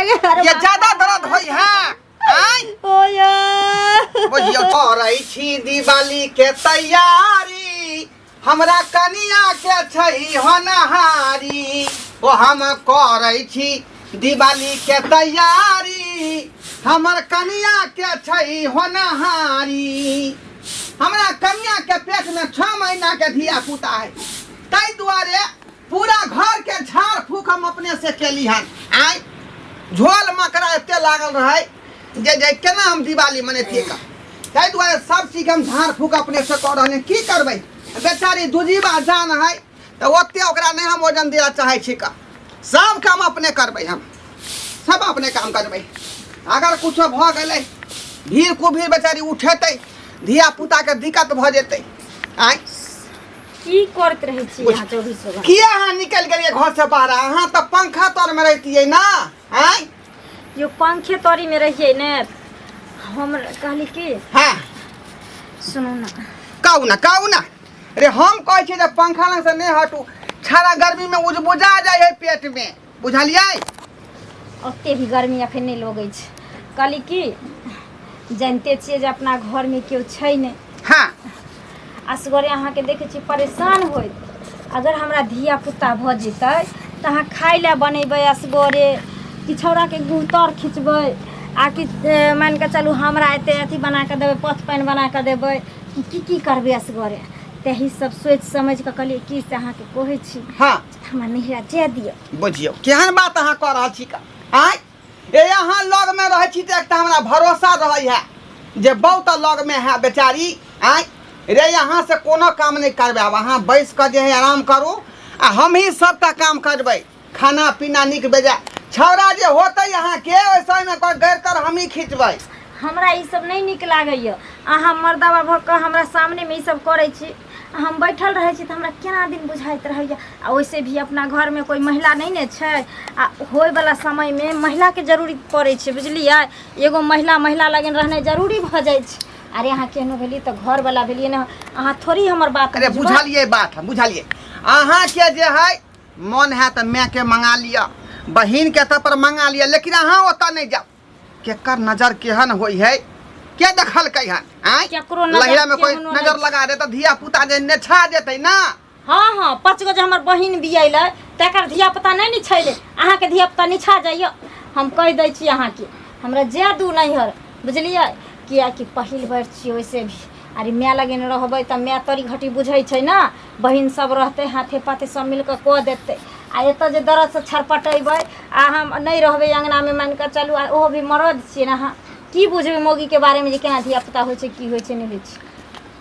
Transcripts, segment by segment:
गे अरे ये ज्यादा दर्द होई है आय ओ या बुझियौ करै छी दिवाली के तैयारी हमरा कनिया के छै होनहारी ओ हम करै छी दिवाली के तैयारी हमर कनिया के छै होनहारी हमरा कनिया के पेट में 6 महीना के धिया पुता है ताहि दुआरे पूरा घर के झाड़ फूक हम अपने से केली हन आय झोल मकड़ा एते लागल रहे जे जे केना हम दिवाली मनेतियै का ताहि दुआरे सब चीज हम झाड़ फूक अपने से कऽ रहल की करबै बेचारी दुजीबा जान है तऽ ओते ओकरा नहि हम वजन दिअ चाहै छी का सब काम अपने करबै हम सब अपने काम करबै अगर कुछो भऽ गेलै भीड़ कुभीड़ बेचारी उठेतै धिया पुताके दिक्कत भऽ जेतै आँय की करैत रहै छी अहाँ चौबीसो घंटा किया अहाँ निकलि गेलियै घरसँ बाहर अहाँ तऽ पंखा तरमे रहितियै ने आँय यो पंखे तरी में रहिए ने हम कहली कि हाँ सुनू ना कहू ना कहू ना अरे हम कहै छियै जे पंखा लग से नहि हटू छाड़ा गर्मी में उजबुजा जाइ है पेट में बुझलियै ओते भी गर्मी अखन नहि लगै छै कहली कि जानिते छियै जे अपना घरमे केओ छै नहि हाँ असगरे अहाँके देखै छी परेशान होइत अगर हमरा धिया पुता भऽ जेतै तऽ अहाँ खाइ लए बनेबै असगरे कि छौड़ाके गुह तर खिचबै आ कि मानि कऽ चलू हमरा एते अथी बना कऽ देबै पथ पानि बना कऽ देबै की की करबै असगरे तही सब सोचि समझि कऽ कहलियै की से अहाँके कहै छी हाँ हमरा नैहरा जाय दिअ बुझियौ केहन बात अहाँ कऽ रहल छी का आँय ए अहाँ लगमे रहै छी तऽ एकटा हमरा भरोसा रहै है जे बहुत लगमे है बेचारी आँय रे अहाँ से कोनो काम नहि करबै आब अहाँ बैस कऽ जे है आराम करू आ हमही सभटा काम करबै खाना पीना नीक बेजाय छौड़ा जे होतै अहाँके ओहि समयमे गैर तर हमही खींचबै हमरा ई सब नहि नीक लागैए अहाँ मर्दाबा भऽ कऽ हमरा सामनेमे ई सब करै छी आ हम बैठल रहै छी तऽ हमरा केना दिन बुझाइत रहैए आ ओइसे भी अपना घरमे कोइ महिला नहि ने छै आ होइवला समयमे महिलाके जरूरी पड़ै छै बुझलियै एगो महिला महिला लगन रहनाइ जरूरी भऽ जाइ छै अरे अहाँ केहनो भेलियै तऽ घरवला भेलियै ने अहाँ थोड़ी हमर बात अरे बुझबै। बुझलियै बात हम बुझलियै अहाँके जे है मन है तऽ मायके मंगा लिअ बहिनके तऽ पर मंगा लिअ लेकिन अहाँ ओतऽ नहि जाउ केकर नजर केहन होइ है के देखलकै हन आँय केकरो नजर लहिरा में कोई केहनो नहि नजर लगा दे तऽ धिया पुता जे नेछा जेतै ना हँ हँ पाँच गो जे हमर बहिन बियैलै तकर धियापुता नहि ने छैलै अहाँके धियापुता निछा जाइए हम कहि दै छी अहाँके हमरा जाय दू नैहर बुझलियै किएकि पहिल बेर छियै ओइसे भी अरे माय लगन रहबै तऽ माय तरी घटी बुझै छै ने बहिन सब रहतै हाथे पाथे सब मिल कऽ कऽ देतै आ एतऽ जे दरदसँ छरपटेबै आ हम नहि रहबै अङ्गनामे मानि कऽ चलू आ ओहो भी मरद छियै ने अहाँ की बुझबै मौगीके बारेमे जे केना धियापुता होइ छै की होइ छै नहि होइ छै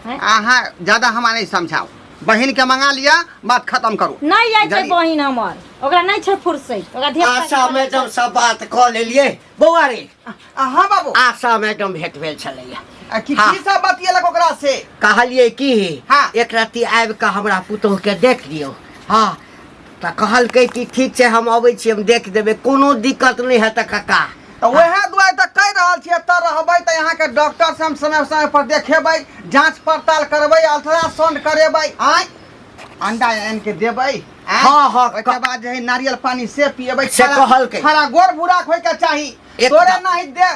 हैं? अहाँ ज्यादा हमरा नहि समझाउ बहिन के मंगा लिया बात खत्म करू नहि जाइ छै जल्दी। बहिन हमर ओकरा नहि छै फुर्सत ओकरा धिया आशा मैडम से बात कऽ लेलियै बौआ रे आ, हाँ बाबू आशा मैडम भेंट भेल छलैया आ, की हाँ। की सब बतियेलक ओकरा से कहलियै कि हाँ। एक रत्ती आबि कऽ हमरा पुतोहु के देख लियौ हँ तऽ कहलकै कि ठीक छै हम अबै छी हम देख देबै कोनो दिक्कत नहि हेतै काका तऽ वएह दुआरे तऽ कहि रहल छी एतऽ रहबै तऽ अहाँके डॉक्टर से हम समय समय पर देखेबै जांच पड़ताल करबै अल्ट्रासाउंड करेबै आँय अंडा आनि के देबै आँय? हाँ, हाँ, ओहिके बाद जे है नारियल पानी से पिएबै से कहलकै। छड़ा गोर भूरा होय के चाही तोरे नहीं दे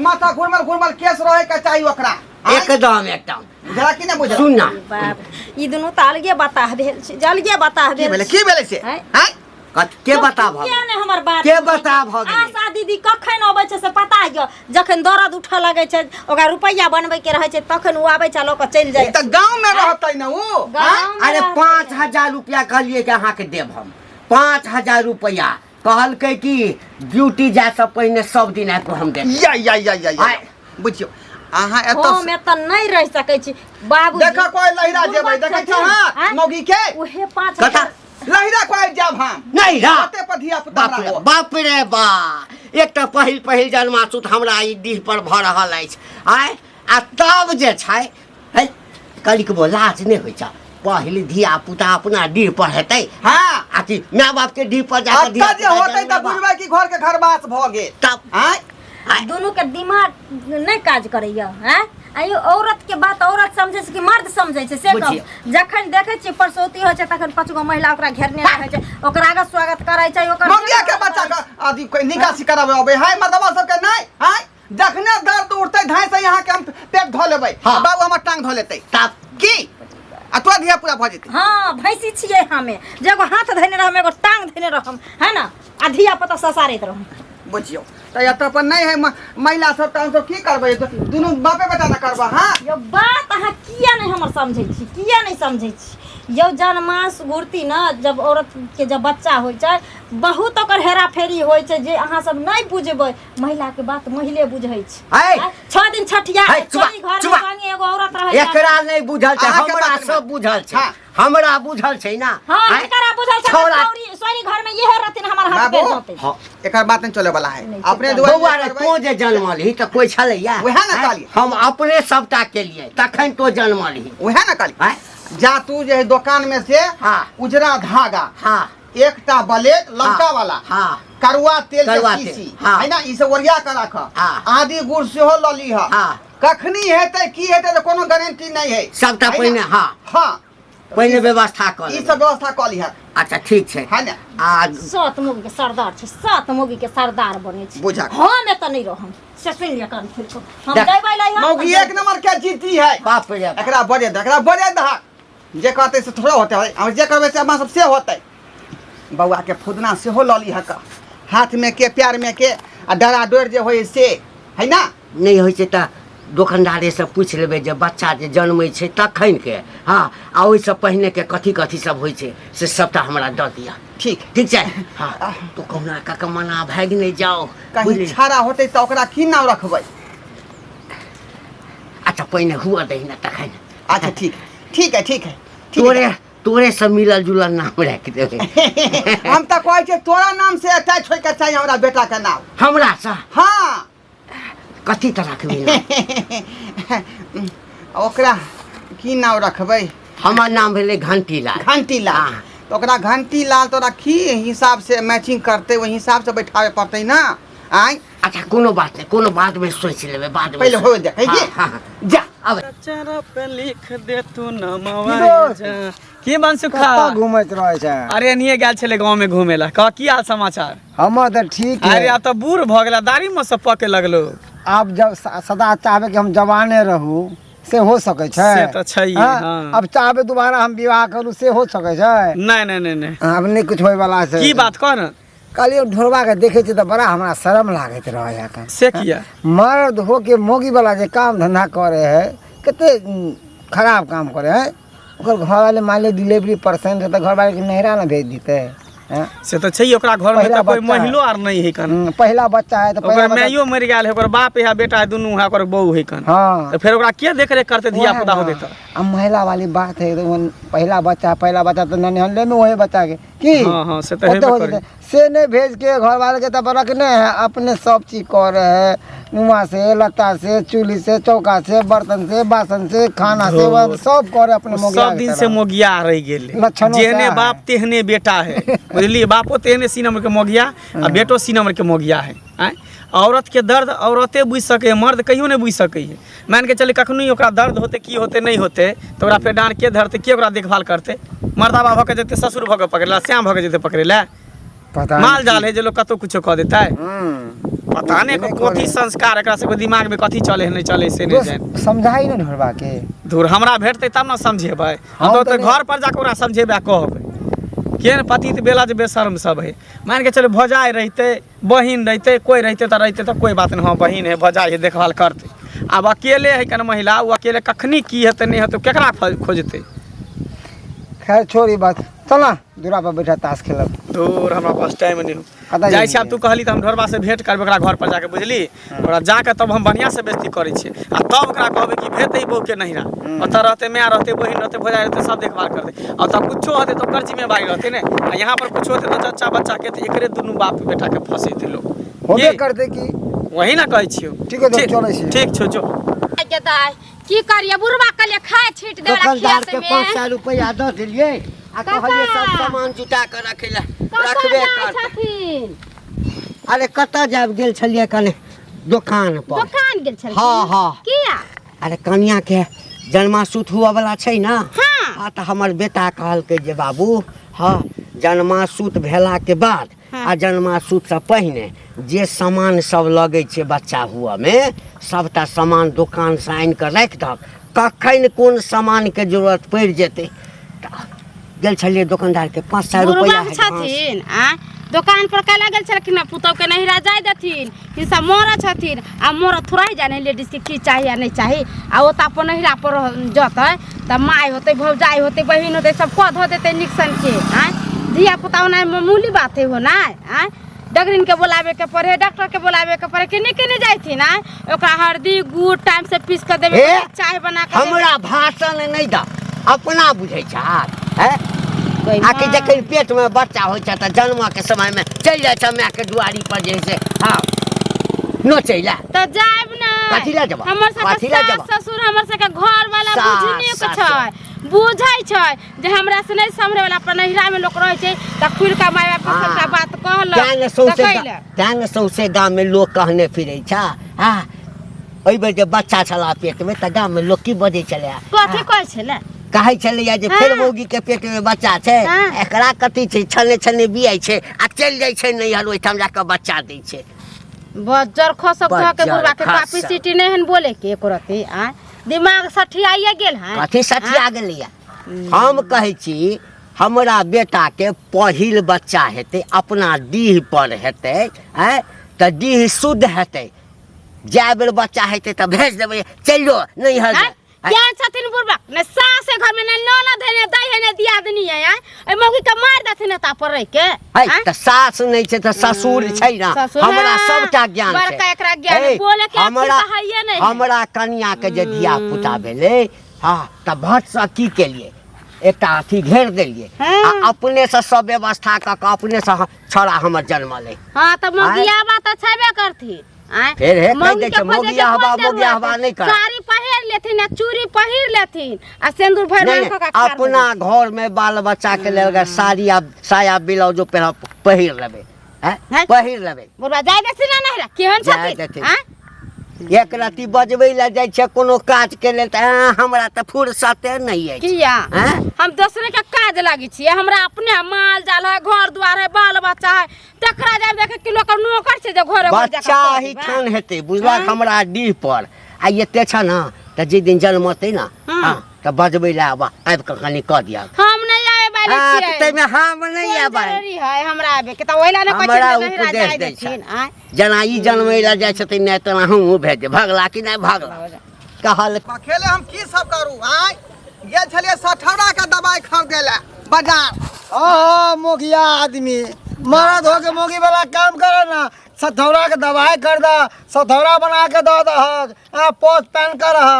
माथा घुरमल घुरमल केस रहे के चाही ओकरा आँय? एकदम एकदम बुझला कि नहि बुझला सुन ना बाप ई दुनू तऽ अलगे बताह भेल छै जे अलगे बताह की भेल भेलै छै। की भेलै से आँय? आँय कत के बता भऽ किया नहि हमर बात के बता भऽ गेलै? आशा दीदी कखन अबै छै से पता यऽ जखन दर्द उठऽ लगै छै ओकरा रुपैआ बनबै के रहै छै तखन ओ आबै छै आ लऽ कऽ चलि जाइ ई तऽ गाँव में रहतै ने ओ आँय? गाँवमे अरे रहतै। 5000 रुपया कहलियै कि अहाँके देब हम 5000 रुपया कहलकै कि ड्यूटी जाय से पहिने सब दिन आबि कऽ हम देब या या या या या आँय? बुझियौ अहाँ एतऽ हम एतऽ नहि रहि सकै छी बाबू देख कोई लहिरा जेबै देखै छ हां मौगी के उहे पाँच कथा हजार लहिरा कोई जाब हम नहीं रा ओते पर धिया पुता बाप रे बाप रे बा एकटा पहिल पहिल जन्मासुत हमरा ई डीह पर भऽ रहल अछि आय आ तब जे छै है कनिकबो लाज नहि होइ छै पहिल धिया पुता अपना डीह पर हेतै हाँ आ कि माय बाप के डीह पर जाके अत्ता जे होतै तऽ बुझबै कि घर के घरवास भऽ गेल तब आँय आँय, दुनू के दिमाग नहि काज करैया हैं आ ई औरत के बात औरत समझै छै कि मर्द समझै छै से कहू बुझियौ। जखन देखै छियै परसौती होइ छै तखन पाँच गो महिला ओकरा घेरने रहै छै ओकरा आगे स्वागत करै छै ओकर मौगिया के बच्चा के अथी निकासी कराबे अबै है मर्दबा सबके नहि है जखने दर्द उठतै धाय से यहाँ के हम पेट धो लेबै। हाँ। बाबू हमर टांग धो लेतै। तब की आ तोरा धिया पूरा भऽ जेतै। हाँ भैंसी छियै हमे, जे एगो हाथ धयने रहम एगो टांग धयने रहम, है ना, आ धिया पुता ससारैत रहम। बुझियौ तऽ एतऽ पर नहि है महिला सब, तऽ हमसब की करबै? दुनू बापे बेटा ने करबै। हाँ यौ बात अहाँ किया नहि हमर समझै छी, किया नहि समझै छी यौ? जनमास घुरती ने जब औरत के जब बच्चा होइ छै बहुत ओकर हेराफेरी होइ छै, जे अहाँ सब नहि बुझबै। महिला के बात महिले बुझै छै। है। 6 दिन छठिया है, चुपा, चोरी घर में चुपा। संगे एगो औरत रहै छै। एकरा नहि बुझल छै, अहाँके हमरा बात सब बुझल छै। हाँ। हमरा बुझल छै ना। हाँ, आँय? हिनकरा बुझल छै। छौड़ा सोरी घर में इहे रहथिन, हमर हाथ बाबू। पैर धोते। हाँ। एकर बात नहीं चले वाला है। नहीं अपने चलता। दुआरे बौआ रे, करबै। तों जे जनमल ही तऽ कोइ छलैया? उएह ने आँय? कहलियै। हम अपने सबटा केलियै तखन तो जनमल ही। उएह ने कहली। आँय? जा तू जे है दोकान में से हाँ। उजरा धागा, हाँ, एकटा ब्लेड लंका वाला, हाँ, करुआ तेल के करुआ तेल, शीशी, हाँ। है ना, ई सब ओरिया के राख। हाँ। आदि गुड़ सेहो लऽ लीह। हाँ। कखनी हेतै की हेतै तऽ कोनो गारंटी नहीं है सबटा है ना? पहिने, हाँ। हाँ, पहिने व्यवस्था कऽ ई लेबै। सब व्यवस्था कऽ लीह। अच्छा ठीक छै। है ना? आ 7 मोगी के सरदार छै, 7 मोगी के सरदार बनै छै। बुझा। हम एतऽ नहीं रहम से सुनि लिअ कान खोलि कऽ। हम देख। जयबै लैहर। मौगी एक नंबर के जीती है। बाप रे बाप। एकरा बजे दे, एकरा बजे दहक, जे कहतै से थोड़ा होतै, हम जे करबै से अपना सब से होतै। बौआ के फुदना सेहो लऽ लीह कऽ, हाथ में के प्यार में के आ डरा डोर जे होइ से, है ना? नहि होइ छै तऽ दोकानदारेसँ पूछि लेबै जे बच्चा जे जनमै छै तखन के, हाँ, आ ओहिसँ पहिने के कथी कथी सब होइ छै से सबटा हमरा दऽ दिअ। ठीक। ठीक छै। हाँ, तो कहुना कऽ के मना भागि नहि जाओ। कहीं बुझली? छाड़ा होतै तऽ ओकरा की नाम रखबै? अच्छा पहिने हुअ दही ने तखन। अच्छा ठीक ठीक है, ठीक है, ठीक तोरे है। तोरे से मिलल जुलल नाम राखि देबै। हम तऽ कहै छियै तोरा नाम से अटैच होइके चाही हमरा बेटा के नाम। हमरा से? हाँ। कथी तऽ राखबै नाम? ओकरा की नाम रखबै? हमर नाम भेलै घंटीलाल। घंटीलाल। हाँ। तऽ ओकरा घंटीलाल तोरा की हिसाब से मैचिंग करतै, ओहि हिसाब से बैठाबे पड़तै ना। आँय? अच्छा कोनो बात नहि, कोनो बाद में सोचि लेबै, बाद में। पहिले होय दे, है की? हाँ, हाँ। जा। अब चरा पे लिख दे तू नमवा। की दोस्त? की मनसुखा कतऽ घूमैत रहै छै? अरे एनिये गेल छलै गाँव में घूमे ला। कह की हाल समाचार? हमर तऽ ठीक है। अरे आब तऽ बूढ़ भऽ गेला, दाढ़ी में सब पके लगलो। आब जब सदा चाहबै कि हम जवाने रहू से हो सकै छै? से तऽ छैहे, हाँ? हाँ। अब चाहबै दोबारा हम विवाह करू से हो सकै छै? नहीं नहीं नहीं नहीं। आब नहि कुछ होय वाला छै। की बात कह न? कहलियै ढोरबा के देखै छियै तऽ बड़ा हमरा शरम लागैत रहै एखन। से किया? मर्द हो के मौगी वाला जे काम धंधा करे है, कते खराब काम करे है। ओकर घर वाले मान लिअ डिलीवरी पर्सन है तऽ घर वाले के नैहरा ने भेज दिते। हाँ? से तऽ छै, ओकरा घर में पहिला तऽ कोई बच्चा है। महिलो आर नहीं है कन। पहिला बच्चा है तऽ ओकर पहिला बच्चा माइयो मरि गेल है, ओकर बाप है बेटा है दुनू है, ओकर बहू है कन। हाँ। तऽ फेर ओकरा के देख रेख करते धिया वएह पुता ना। होते तऽ? आ महिला वाली बात है, तो पहिला बच्चा, पहिला बच्चा तऽ ननिहले में वही बच्चा के की हाँ, हाँ, से तऽ ओते हेबे हो करी। जेतै। से नहीं भेज के घर वाले के तब रखने है, अपने सब चीज कर रहे है, नुआ से लत्ता से चूल्ही से चौका से बर्तन से बासन से खाना से धोर। सब करे अपने मोगिया सब के दिन तरह। से मोगिया रहि गेलै। लक्षणो जेहने सएह है। बाप तेहने बेटा है, बुझलियै? बापो तेहने सी नंबर के मोगिया आ बेटो सी नंबर के मोगिया है। आँय, औरत के दर्द औरते बुझि सकै है, मर्द कहियो नहि बुझि सकै है। मान के चली कखनो ओकरा दर्द होतै की होतै नहि होतै तऽ ओकरा फेर डाँड़ के धरतै, के ओकरा देखभाल करतै? मर्दाबा भऽ के जेतै ससुर भऽ के पकड़ै लए, श्याम भऽ के जेतै पकड़ै लए? पता माल जाल है जे लोग कतौ कुछो कऽ देतै। पता नहि नहि कथी करे। संस्कार एकरा सबके दिमाग में कथी चले है नहि चले से नहि दोस्त, जानि। समझाई ने ढोरबा के। धूर, हमरा भेटतै तब ने समझेबै। हम हम तऽ तऽ ओतऽ नहि- घर पर जाके ओकरा समझेबै आ कहबै केहन पतित बेला जे बेशर्म सब है। मान के चलू भौजाइ रहितै, बहिन रहितै, कोइ रहितै तऽ रहितै तऽ कोइ बात नहि, हँ बहिन है भौजाइ है देखभाल करतै। आब अकेले है कन महिला, ओ अकेले कखनी की हेतै नहि हेतै केकरा खोजतै? खैर छोड़ ई बात, चल ना दूरा पर बैठा ताश खेलब। धूर, हमरा पास टाइम नहि हो। कतऽ जाइ छी आब। जेबही? तू कहली तऽ हम ढोरबा से भेंट करबै ओकरा घर पर जाके, बुझली? ओकरा जाके तब हम बढ़िआँ से बेइज्जती करै छियै आ तब ओकरा कहबै कि भेजतै बहू के नहिरा, ओतऽ रहतै माय रहतै बहिन रहतै भौजाइ रहतै सब देखभाल करतै। आ ओतऽ कुछो हेतै तऽ ओकर जिम्मेवारी रहतै ने, आ यहाँ पर कुछो हेतै तऽ जच्चा बच्चा के तऽ एकरे दुनू बाप बेटा के फंसेतै लोग। होबे की? करतै की। वही ना कहै छियौ। ठीक है, तो चलै छी। ठीक छौ, जो। के दाइ की करिए, बुढ़वा कहलिए खाय छीट देवला दोकानदार खेत के में। 500 रुपया दऽ देलियै आ कहलियै सब सामान जुटा कऽ रखै लए, कतऽ रखबे जाइ करतै। छथिन? अरे कतऽ जायब, गेल छलियै कने दोकान पर। दोकान गेल छलखिन? हाँ, हाँ। किया? अरे कनिया के जन्मासूत हुअ वाला छै ना। हाँ। हाँ, तऽ हमर बेटा कहलकै जे बाबू, हाँ जन्मासूत भेलाके बाद आ जन्मासूतसँ पहिने जे सामान सब लगै छै बच्चा हुअमे सबटा सामान दोकानसँ आनि कऽ राखि दहक कखन कोन सामानके जरूरत पड़ि जेतै तऽ गेल छलियै दोकानदारके 500 रुपैआ बुढ़बा छथिन आ दोकान पर कैला गेल छलखिन पुतहु के नहिरा जाय देथिन हिनसा मरऽ छथिन आ मरऽ थोड़ा ही जाने लेडीज के की चाही आ नहीं चाही आ ओ तऽ अपन नहिरा पर जतै तऽ माय होतै भौजाइ होतै बहिन होतै सब कऽ धऽ देतै नीक सन के आँय धिया पुता ओना मामूली बात है हो ना आँय डगरिन के बोलावे के पड़े डॉक्टर के बोलावे के पड़े केने केने जाइथिन आँय ओकरा हल्दी गुड़ टाइम से पीस के देबे हे, चाय बना के देबै। हमरा भाषण नहि दऽ अपना बुझै छह हैं कोइ आकि माँ। जखन पेटमे बच्चा होइ छै तऽ जन्मके समयमे चलि जाइ छै मायके दुआरी पर जे है से हँ नोचै लए तऽ जायब ने कथी लए जेबह? हमर सबके कथी लए सास जेबह? ससुर हमर सबके घर वाला सास, बुझने के सासुर। छै बुझै छै जे हमरा से नहि सम्हरे वाला अपन नहिरा में लोक रहै छै तऽ खुलि कऽ माय बाप के हाँ। सबटा बात कहलक तें ने तऽ सौंसे कैलक तें ने सौंसे गाममे लोक कहने फिरै छै हँ एहि बेर जे बच्चा छला पेटमे तऽ गाममे लोक की बजै छलै कथी कहै छलै कहै छलैया जे फेर हाँ। मौगी के पेटमे बच्चा छै हाँ। एकरा कथी छै छने छने बियाइ छै आ चलि जाइ छै नैहर ओहिठाम जाकऽ बच्चा दै छै बज्जर खसक धऽ के बज्जर बुढ़बा के खसक। कैपेसिटी नहि हन बोले के एको रत्ती आँय दिमाग सठियाइए गेल हन कथी सठिया गेलैया हम कहै छी हमरा बेटाके पहिल बच्चा हेतै अपना डीह पर हेतै आँय तऽ डीह शुद्ध हेतै जए बेर बच्चा हेतै तऽ भेज देबै चलि जो नैहर आँय? केहन छथिन बुढ़बा ने सास है घर में ने ननद है ने दाई है ने दियादनी है आँय? एहि मौगी के मार देथिन एता पर रह के है आँय? तऽ सास नहि छै तऽ ससुर छै ने ससुर, हमरा हाँ, सबटा ज्ञान छै बड़का एकरा ज्ञान है, बोले के अथी हमरा तऽ हैये नहि है। हमरा कनिया के जे धिया पुता भेलै हँ तऽ भटसँ की केलियै एकटा अथी घेर देलियै हाँ। आ अपनेसँ सब व्यवस्था कऽ कऽ अपनेसँ छौड़ा हमर जन्मलै हाँ तऽ मौगियाबा तऽ छेबे करथिन आँय? फेर हे कहि मौगी दै के छै, खोजैके मौगिया कोन हवा, जरूरत मौगिया हवा है? नहि कर। साड़ी पहिर लेथिन आ चूड़ी पहिर लेथिन आ सिंदूर भरि नहीं मांग कऽ के खाड़ अपना घर में बाल बच्चा के लेल अगर साड़ी आ साया ब्लाउजो पहिरब पहिर लेबै हैं? हैं? पहिर लेबै बुढ़बा जाय देथिन ना नहिरा केहन जाय छथिन देथिन। आँय? एक रत्ती बजबै लए जाइ छै कोनो काज के लेल तऽ हमरा तऽ फुर्सते नहि अछि किया हैं? हम दोसरे के काज लागी छियै हमरा अपने माल जाल है घर द्वार है बाल बच्चा है तकरा जाब देखे कि लोक नौकर छै जे घरे घर जाके बच्चा कऽ ही देबै। ठान हेतै बुझलक हमरा डीह पर आ एते छ ने तऽ जे दिन जन्मतै ने हँ। हँ तऽ बजबै लए आबऽ आबि कऽ कनि कऽ दिअ हम नहि आए वाली हँ, छियै तऽ ताहिमे हम नहि कोन अबै जरूरी है हमरा आबे के तऽ ओहि लए ने कहै हमरा छियै जे नहिरा उपदेश जाय दै छै देथिन आँय जेना ई जनमै लए जाइ छथिन नहि तेना हमहूँ भेज भगला कि नहि भगला कहल अकेले हम की सब करू आँय गेल छलियै सठौरा के दवाई खरीदे लए बाजार हाँ मोगिया आदमी मरद हो के मोगी वाला काम करे ना सथौरा के दवाई कर द सथौरा बना के दऽ दहक आ पोत पहन कर रह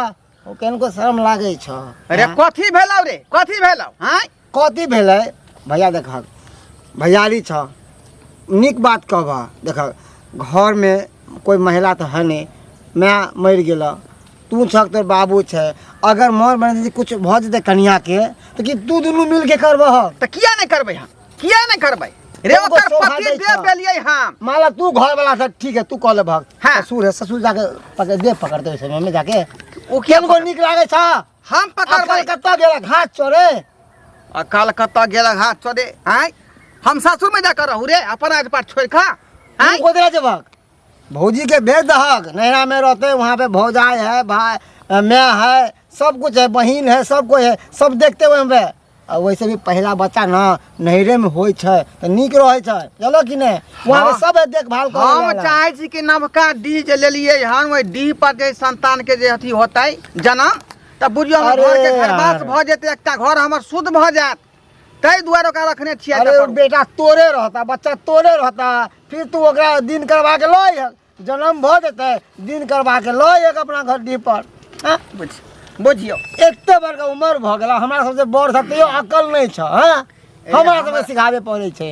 ओ कनको शर्म लागै छ अरे कथी भेलौ रे कथी भेलौ आँय कथी भेलै भैया देखक भैयारी छ नीक बात कहबह देखक घरमे कोइ महिला तऽ है नहि माय मरि गेल तू छक तोर बाबू छै अगर मर बन जेतै कुछ भऽ जेतै कनियाके तऽ की तू दुनू मिलके करबह तऽ किया नहि करबै हम किया नहि करबै रे तुमको ओकर शोभा पति दै दे छह। देलियै हम माला तू घर वाला से ठीक है तू कह ले भग हाँ। ससुर है ससुर जाके पकड़ दे पकड़ते ओहि समय में जाके ओ किया केनको नीक लागै छ हम पकड़बै अकल कतऽ गेल घास चोरे अकल कतऽ गेल घास चोरे आँय हम सासुर में जाकर रहू रे अपन आज पाठ छोड़ खा आँय तू गोदरा जेबक भौजी के भेज दहक नैहरा में रहते वहाँ पे भौजाई है भाई मैं है सब कुछ है बहन है सब कोई है सब देखते हुए पे आ वैसे भी पहला बच्चा ना नैहरे में होइ छै तऽ नीक रहै छै चलो कि नहि वहाँ पे हाँ। सब है देखभाल करे हम वाला। चाहै छी कि नवका डीह जे लेलियै हन ओहि डीह पर जे संतान के जे अथी होतै जनम तऽ बुझियौ हमर अरे घर के घरवास यार। भऽ जेतै एकटा घर हमर शुद्ध भऽ जायत ताहि दुआरे ओकरा रखने छियै अरे ओ बेटा तोरे रहता बच्चा तोरे रहता फिर तू ओकरा दिन करवा के लऽ अइहक जन्म भऽ जेतै दिन करवा के लऽ अइहक अपना घर डीह पर हँ बुझियौ एते बड़का उमर भऽ गेला हमरा सबसे बड़ सब तैयो अकल नहि छ हँ हमरा सबके सिखाबे पड़ै छै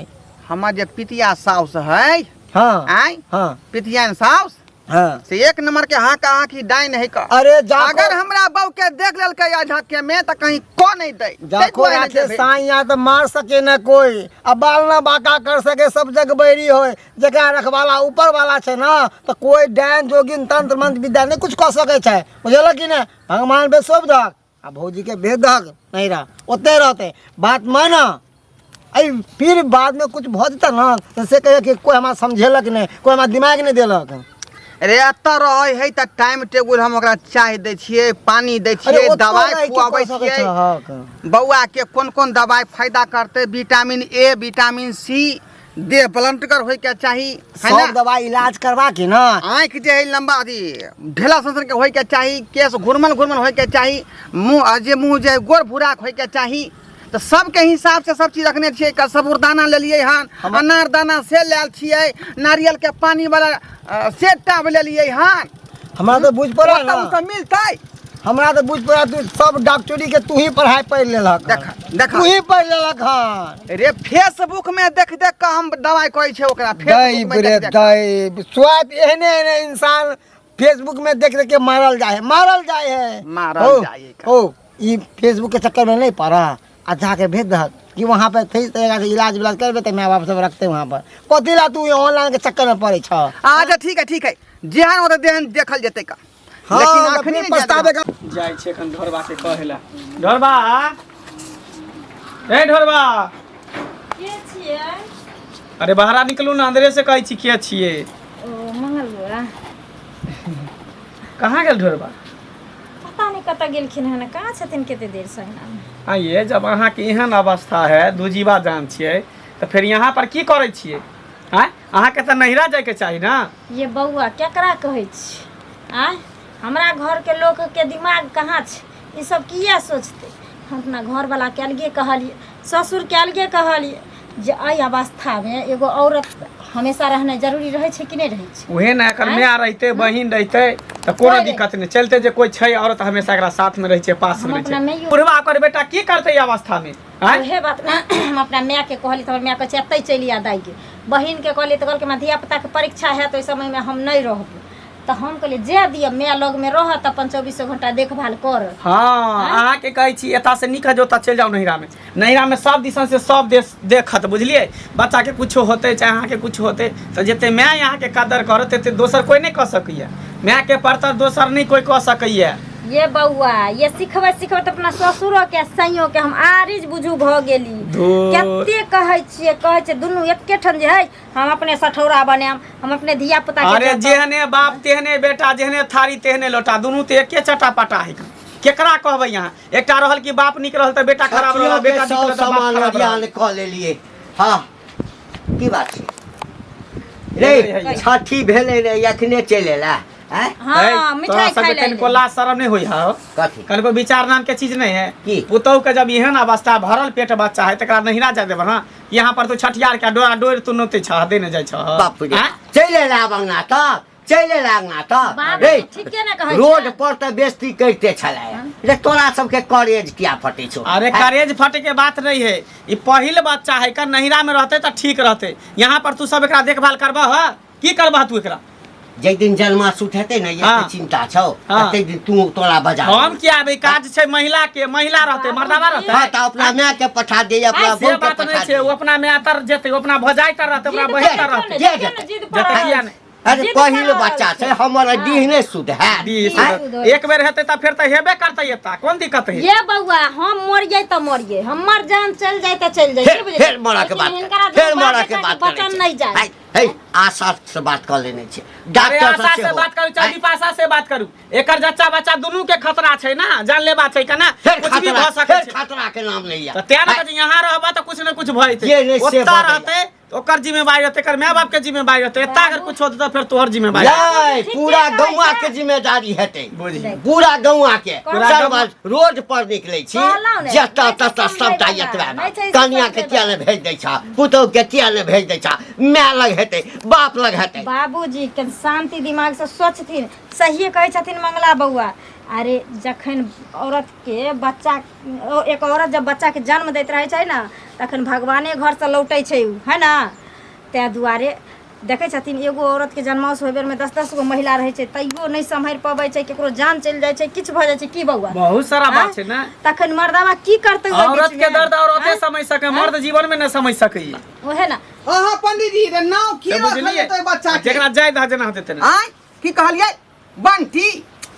हमर जे पितिया साउस है हँ आँय हँ पितियान साउस हाँ से एक नंबर के हाँ का हाँ की डाइन है का अरे जा अगर हमरा बहू के देख लेलकै या झक्के में त कहीं को नहीं दे जाको राखे साइया तो मार सके ना कोई आ बाल ना बाका कर सके सब जग बैरी होए जकरा रखवाला ऊपर वाला छै ना तो कोई डाइन जोगिन तंत्र मंत्र विद्या नहीं कुछ कऽ सकै छै बुझल कि नहीं भगवान पे सौंप दहक आ भौजी के भेज दहक नहीं रह ओते रहते बात मान अइ फिर बाद में कुछ भऽ जेतै ना तऽ से कहिया कि कोइ हमरा समझेलक नहि, कोइ हमरा दिमाग नहि देलक। रे एतऽ रहै है तऽ टाइम टेबुल हम ओकरा चाय दै छियै, पानी दै अरे छियै, ओतऽ दवाइ रहि के खुआबै कऽ सकै छियै। छहक। बौआ के कोन कोन दवाइ फायदा करतै, विटामिन ए, विटामिन सी, देह बलंटगर होइके चाही है सब ना? दवाइ इलाज करवा के ना। आँखि जे है लम्बा अथी ढेला सन के होइके चाही, केश घुरमन घुरमन होइके चाही, मुँह जे मुँह जे गोर भूराक होइके चाही। तऽ सबके हिसाब से सब चीज रखने छियै। सबुरदाना लेलियै हन, अनारदाना से लायल छियै, नारियल के पानी वाला से टाब लेलियै हन। हमरा तऽ बुझ पड़ल ओतऽ ना। ओ सब मिलतै। हमरा तऽ बुझ पड़ल तू सब डॉक्टरी के तू ही पढ़ाई पढ़ लेलक हन। देख देख तू ही पढ़ लेलक हन। रे फेसबुक में देख देख के हम दवाई कहै छै ओकरा। फेसबुक दैब में रे देख देख। दैब, स्वाद एहने एहने इंसान फेसबुक में देख देख के मारल जाए है, मारल जाए है, मारल ओ, जाए है। ओ ई फेसबुक के चक्कर में नहीं पड़ा आ जाके भेज दहक कि वहाँ पर सही तरीका से इलाज विलाज करबे तऽ माय बाप सब रखते वहाँ पर। कथी ला तू ऑनलाइन के चक्कर में पड़े छ? अच्छा ठीक है, ठीक है, जेहन होतै तेहन देखल जेतै का। हाँ, लेकिन तऽ अखनी फिर नहि पछताबे का। जाइ छी एखन ढोरबा के कहै ला। ढोरबा, ए ढोरबा, के छियै? अरे बाहरा निकलू ना, अंदरे से कहै छी के छियै। ओ मंगल बौआ। कहाँ गेल ढोरबा? पता नहीं कतऽ गेलखिन हन, कहाँ छथिन कते देर से अंगना में। आइए, जब अहाँके एहन अवस्था है, दूजीवा जान छियै, तऽ फेर यहाँ पर की करै छियै? आँय, अहाँके तऽ नैहरा जाइके चाही ना। ये बौआ केकरा कहै छी? आँय, हमरा घरके लोकके दिमाग कहाँ छै? ई सब किया सोचतै? हम अपना घरवलाके अलगे कहलियै, ससुरके अलगे कहलियै जे एहि अवस्थामे एगो औरत हमेशा रहनाइ जरूरी रहै छै कि नहि रहै छै? उहे ने एकर आँय? माय रहितै, बहिन रहितै तऽ कोनो कोइ दिक्कत नहि चलते, जे कोइ छै औरत हमेशा एकरा साथ में रहै छै, पास में हम रहै अपना छै। माइयो- बुढ़वा ओकर बेटा की करतै ई अवस्था में? आँय? उहे बात ने हम अपना मायके कहली तऽ हमर माय कहै छै एतहि चलि आ दाइके। बहिनके कहलियै तऽ कहलकै हमरा धियापुताके परीक्षा हैत, ओहि समयमे हम नहि रहब। तऽ हम कहलियै जाय दिअ, माय लगमे रहत, अपन चौबीसो घंटा देखभाल करत। हाँ, अहाँके कहै छी एतऽ से नीक है जे ओतऽ चलि जाउ नैहरा में। नैहरा में सब दिसन से सब देश देखत, बुझलियै? बच्चा के कुछो होतै चाहे अहाँके कुछ होतै तऽ जते माय अहाँके कदर करत तते दोसर कोइ नहि कऽ सकैया। माय के परतर दोसर नहि कोइ कऽ सकैया। ये बौआ, ये सिखबै सिखबै तऽ अपना ससुरो के सैयो के हम आरिज बुझू भऽ गेली। धुर। कते कहै छियै, कहै छियै दुनू एके ठाम जे है, हम अपने सठौरा बनायब, हम अपने धिया पुता के अरे जतब। जेहने बाप तेहने बेटा, जेहने थारी तेहने लोटा, दुनू तऽ एके चटा पटा है। केकरा कहबै अहाँ? एकटा रहल कि बाप नीक रहल तऽ बेटा खराब रहल, छठियो के बेटा नीक सब रहल तऽ बाप सामान खराब रहल। ओरियान कऽ लेलियै। हाँ, की बात छै रे? छठी भेलै रे, एखने चलि एला आँय? हाँ, है, मिठाई तोरा सबके खाइ लए कनिको लाज शरम नहीं होई है? कथी? कनिको विचार नाम के चीज नहीं है? की? पुतहु के जब एहन अवस्था भरल पेट बच्चा है तकरा नहिरा जाय देबह ना? यहाँ पर तो छठियार के डोरा डोर तू नोते छह, देने जाइ छह। बाप रे, आँय? चलि एला आब अंगना तक, चलि एला अंगना तक। बाप रे, रे, ठीके ने कहै रोड छै। पर तऽ बेइज्जती करिते छलै रे, तोरा सबके करेज किया फटै छौ? अरे आँय? करेज फटे के बात नहीं है, ई पहिल बच्चा है का, नहिरा में रहते तऽ ठीक रहते। यहाँ पर तू सब एकरा देखभाल करबह की करबह तू एकरा? जाहि दिन जन्माशुट हेतै ने, हाँ। एते चिंता छौ, हाँ। तै दिन तू तोरा बजा हम किया आबै? काज छै महिला के, महिला रहते, मर्दावा रहते। हाँ, तऽ अपना माय के पठा दे, अपना से बहू के बात नहीं पठा छै, ओ दे। अपना माय तर जेतै, ओ अपना भौजाइ तर रहतै, अपना जिद बहिन पर तर रहतै। जे देखियौ ने, जिद पर जेतै रहल किया छै। नहि? अरे जिद पहिल पर रहल बच्चा छै। छै हमर, डीह नहि शुद्ध हैत। बीस आँय? शुद्ध। एक बेर हेतै तऽ फेर तऽ हेबे करतै, एता कोन दिक्कत है? ये बौआ, हम मरियै तऽ मरियै, हमर जान चलि जाय तऽ चलि जाय। फेर की बुझलियै? फेर मरऽ के लेकिन बात हिनकरा फेर दुनू मरऽ के बाप बात बेटाके करै बचन छै। नहि जाय। है है, आशा से बात कऽ लेने छै अरे डॉक्टर आशा से से बात करू चाहे आँय? विपाशा से बात करू, एकर जच्चा बच्चा दुनू के खतरा छै ना, जानलेवा छै केना फेर कुछ भी खतरा, भऽ सकै फेर छै। खतरा के नाम लैया। तऽ तें ने कहै छै, यहाँ रहबा तऽ कुछ ने कुछ भऽ जे जेतै। नहि से ओतऽ भऽ जाइए। रहतै तऽ ओकर जिम्मेवारी रहतै, एकर माय बाप के जिम्मेवारी रहतै। एतऽ अगर कुछ होतै तऽ फेर तोहर जिम्मेवारी। नहीं, ठीके पूरा कहै गौआ छै। के जिम्मेदारी हेतै, बुझी। पूरा गौआ के। पूरा सब गौआ- रोड पर निकलै छी, कहलहुँ ने, जतऽ नहि छै ततऽ सबटा समझै एतबा बला, नहि छै कनिया के समझै किया ने भेज दै छह, पुतहु के किया ने भेज दै छह, माय लग हेतै, बाप लग हेतै। बाबूजी के शांति दिमाग से सोचथिन, सहिए कहै छथिन मंगला बौआ। अरे जखन औरत के बच्चा, एक औरत जब बच्चा के जन्म दैत रहै छै ने, तखन भगवाने घरसँ लौटै छै उ, है ना? ताहि दुआरे देखै छथिन एगो औरतके जन्मास होय बेरमे 10-10 गो महिला रहै छै, तैयो नहि सम्हरि पबै छै, केकरो जान चलि जाइ छै, किछु भऽ जाइ छै। की बौआ? बहुत सारा बात छै ने। तखन मर्दावा की करतै ओहि औरत के बीचमे? दर्द औरते आँय? समझ सके, मर्द जीवन में न समझ सकैए। ओहे ने। अहाँ पंडीजी रे, नाव की से रखल बुझलियै? जेतै बच्चा के? जेकरा जाय दह, जेना होतै तेना। आँय, की कहलियै? बंटी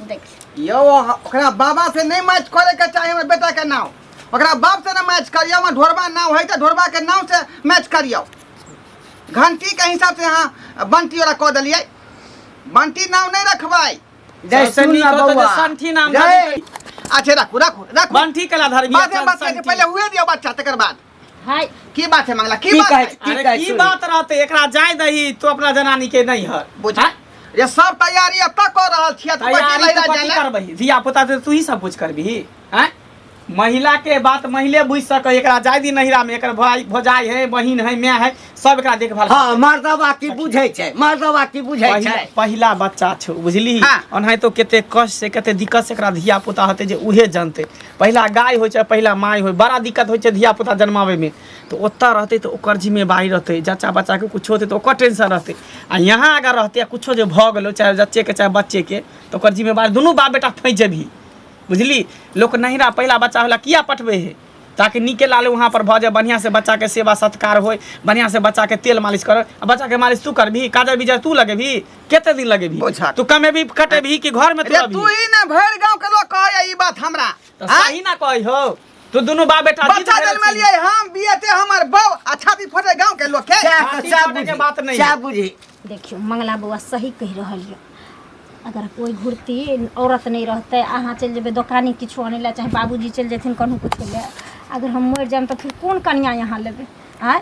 देखियौ यौ, ओकरा बाबा से नहीं मैच करे के चाही हमर बेटा के नाव। ओकरा बाप से ना मैच करियौ आ ढोरबा नाव है तऽ ढोरबा के नाव से मैच करियौ। घंटी के हिसाब से अहाँ बंटी ओरा कऽ देलियै, बंटी नाव नहीं रखबै। जय सबसे सुन नीक ना होतौ जे बौआ। संठी नाम जय। धरबी। अच्छा राखू राखू राखू। बंठी कला धरबी। बाते बात के पहले हुए दियौ बच्चा, तकर बाद हाय की बात है मंगला, की की बात कहै है? की अरे कहै की सुनी? बात रहते, एकरा जाय दही तो अपना जनानी के नहीं हर बुझ ये सब तैयारी अब तक कर रहल छियै, तो तैयारी लहिरा तू कथी जाय ला। करबही? धिया पुता से तू ही सब कुछ करबही? हैं, महिला के बात महिले बुझ सके। एकरा जाय दी नहिरा में, एकर भाई भौजाई है, बहिन है, माय है, सब एकरा देखभाल। हँ, मर्दबा की बुझै छै, मर्दबा की बुझै छै? पहिला बच्चा छौ, बुझली? हाँ। ओनाहितो कते कष्ट से कते दिक्कत से एकरा धिया पुता हेतै जे उहे जानतै। पहिला गाय होइ छै, पहिला माय होइ, बड़ा दिक्कत होइ छै धिया पुता जन्माबै में। तऽ ओतऽ रहतै तऽ ओकर जिम्मेवारी रहतै, जच्चा बच्चाके कुछो होतै तऽ ओकर टेंशन रहतै। आ यहाँ अगर रहतै आ कुछो जे भऽ गेलो, चाहे जच्चेके चाहे बच्चेके, तऽ ओकर जिम्मेवारी दुनू बाप बेटा फँसि जेबही, बुझली? लोक नहिरा पहिला बच्चा होला किया पठबै है? ताकि नीके लाले वहाँ पर भऽ जाए, बढ़िआँ से बच्चाके सेवा सत्कार होय, बढ़िआँ से बच्चाके तेल मालिश कर। आ बच्चाके मालिश तू करबही, काजर बिजर तू लगेबही, कते दिन लगेबही? बोझा। तू कमेबही कटेबही कि घरमे तू रे रहबही? तू ही ना भरि गांव के लोग कहै ई बात हमरा। तऽ आँय? सही ना कहै हो, तू दुनू बाप बेटा जिद बच्चा भेल छी। जन्मलियै हम, बियते हमर बौ आ छाती फोटे गांव के लोग के। सएह तऽ छाती सएह फोटैके बुझी, बात नहि सएह है। बुझी। देखियौ मंगला बौआ सही कहि रहल यऽ। अगर कोइ घुरती औरत नहि रहतै, अहाँ चलि जेबै दोकानी किछो आनै लए, चाहे बाबूजी चलि जेथिन कनहु किछो लए, अगर हम मरि जायब तऽ फिर कोन कनिया यहाँ लेबै? आँय,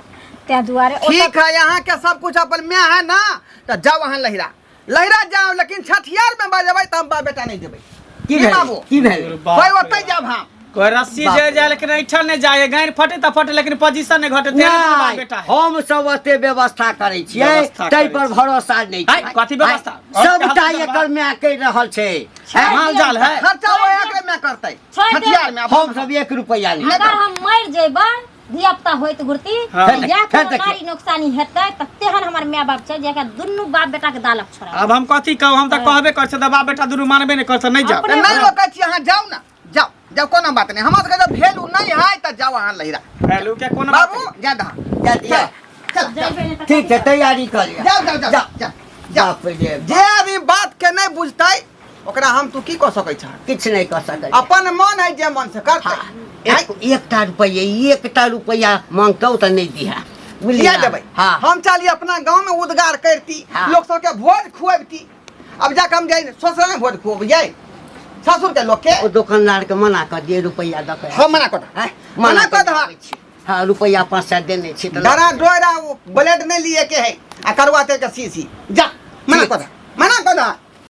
ताहि दुआरे ओतऽ ठीक है, यहाँ के सब कुछ अपन माय है ना, तो जाओ अहाँ लहिरा लहिरा जाओ, लेकिन छठियार में बजेबै तऽ हम बाप बेटा नहीं देबै। की की भेलै? बाबू? की भेलै? कोई ओतै जाब हम। कोई रस्सी जे जाए लेकिन ऐठल नहीं जाए, गानि फटे तऽ फटे लेकिन पोजीशन नहीं घटे। तेरे दुनू बाप नहि, बेटा है। हम सब ओते व्यवस्था करै छियै, व्यवस्था ताहि करै पर छियै। भरोसा नहि है, छै। कथी व्यवस्था? सबटा और एकर माय कहि रहल छै। हैं? माल जाल है। खर्चा वएह के मैं करतै छोड़ि दे। छठियार में। हम सब एक रुपैआ नहि। अगर हम मरि जेबै धिया पुता होइत घुरती हाँ। तऽ या फेर कोनो देखियौ। नारी नोकसानी हेतै तऽ तेहन हमर माय बाप छै जेकरा दुनू बाप बेटा के दालक छोड़ा। अब हम कथी कहू? हम तऽ कहबे कर छै तऽ बाप बेटा दुनू मानबे नहीं करत, नहीं जाओ। अपने- नहीं रोकै छी, अहाँ जाउ ना, जाउ जाउ, कोनो बात नहीं। हमरा सबके जब भेलू नहीं है तऽ जाउ अहाँ लहिरा। वैल्यू के कोनो बात बाबू जा दहा। जा दिअ। चल जेबै नहि तऽ ठीक छै, तैयारी कऽ लिअ। जाउ जाउ जाउ जाउ। जाउ जाउ। बाप रे। जे आदमी बात के नहीं बुझतै ओकरा हम तू की कऽ सकै छह? किछु नहि कऽ सकै। अपन मन है, जे मन से करतै। एकटा रुपैआ, एकटा रुपैआ मांगतौ तऽ नहि दिहा, बुझलियै किया ना? देबै? हाँ। हम चाली अपना गांव में उद्गार करती, हाँ। लोग सबके भोज खुआबती। अब जाके हम जाई ससुर में भोज खुअबियै ससुर के लोग के। ओ दोकानदार के मना कऽ दियै रुपैआ दऽ कऽ। हम मना कऽ दह। हैं? मना कऽ दह। आबै छी। हाँ, रुपैआ 500 देने छी तऽ डरा डोरा वो ब्लेड नहीं लिए के है आ करुआ तेल के शीशी, जा मना कऽ दह, मना कऽ दह।